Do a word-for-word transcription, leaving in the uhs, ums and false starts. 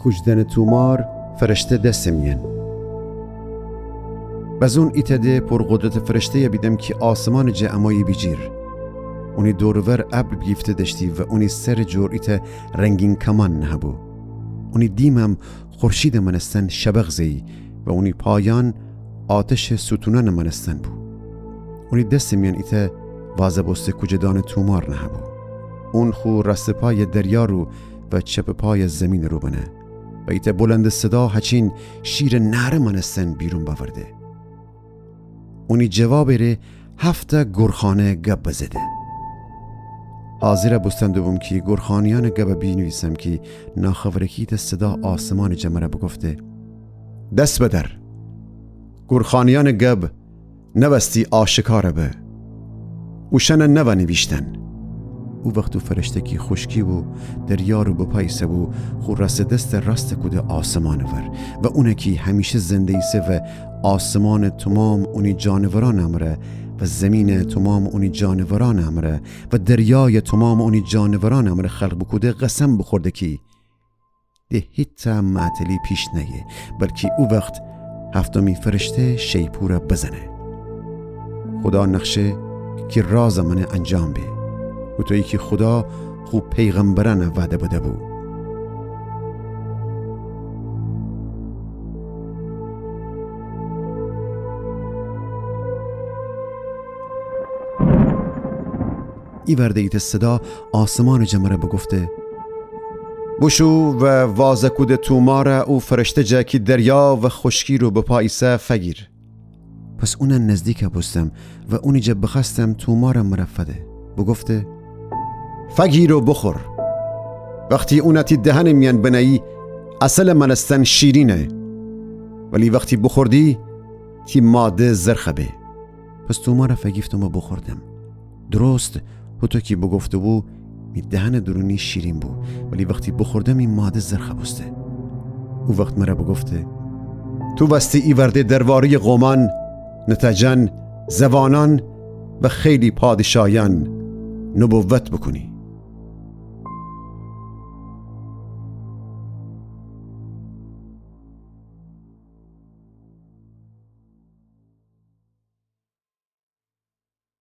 کوجدأنٚ تومار، فرشته دسٚ میأن. بزون ایتأ ده پرقدرتٚ فرشته‌یَ بیدم کی آسمانٚ جا امویی بیجیر. اونی دور و ور ابر بیگیفته دأشتی و اونی سرٚ جور ایتأ رنگین کمان نهه‌بو. اونی دیمم خورشیدٚ مأنستن شبق زه‌یی و اونی پایأن آتشٚ ستونأنٚ مأنستن بو. اونی دسٚ میأن ایتأ وازه بوسته کوجه‌دأنٚ تومار نهه‌بو. اون خو راستٚ پایَ دریا رو و چپٚ پایَ زیمینٚ رو بنه. و ایتأ بلندٚ صدا هچین شیرٚ نعره مأنستن بیرون بأورده. اونی جوابٚ ره هفت‌تأ گورخانه گب بزده. حاضرَ بوستن دوبوم کی گورخانه‌یأنٚ گبَ بینیویسم کی ناخبرٚ کی ایتأ صدا آسمانٚ جا مرَ بوگفته: دس بدأر! گورخانه‌یأنٚ گب نوأستی آشکارَ به. اوشأنَ نوأنی ویشتن. او وخت او فرشته کی خوشکی بو، دریا رو بپا ایسه‌بو، خو راستٚ دستَ راستَ کوده آسمانٚ ور و اونَ کی همیشه زنده ایسه و آسمانٚ تومامٚ اونی جانورأنٚ امرأ و زیمینٚ تومامٚ اونی جانورأنٚ امرأ و دریایَ تومامٚ اونی جانورأنٚ امرأ خلق بوکوده قسم بوخورده کی ده هیچ معطلی پیش نأیه، بلکی او وخت هفتمی فرشته شیپورَ بزنه. خودا نقشه کی رازَ مأنه انجام به، هوطویی کی خودا خو پیغمبرأنَ وعده بده‌بو. ایوأرده ایتأ صدا آسمانٚ جا مرَ بوگفته: بوشو و وازَ کوده تومارَ او فرشته جا کی دریا و خوشکی رو بپا ایسه فگیر. پس اونٚ نزدیکَ بوستم و اونی جا بخوأستم تومارَ مرَ فده. بوگفته: فگیر و بوخور. وختی اونَ تی دهنٚ میأن بنه‌یی، عسلٚ مأنستن شیرینه، ولی وختی بوخوردی، تی معده زرخَ به. پس تومارَ فگیفتم و بوخوردم. درست هوطو کی بوگفته‌بو، می دهنٚ دورونی شیرین بو، ولی وختی بوخوردم می معده زرخَ بوسته. او وخت مرَ بوگفته: تو وأستی ایوأرده درواره‌یٚ قومأن، نتأجأن، زوانأن و خیلی پادشاهیأن نبوت بوکونی.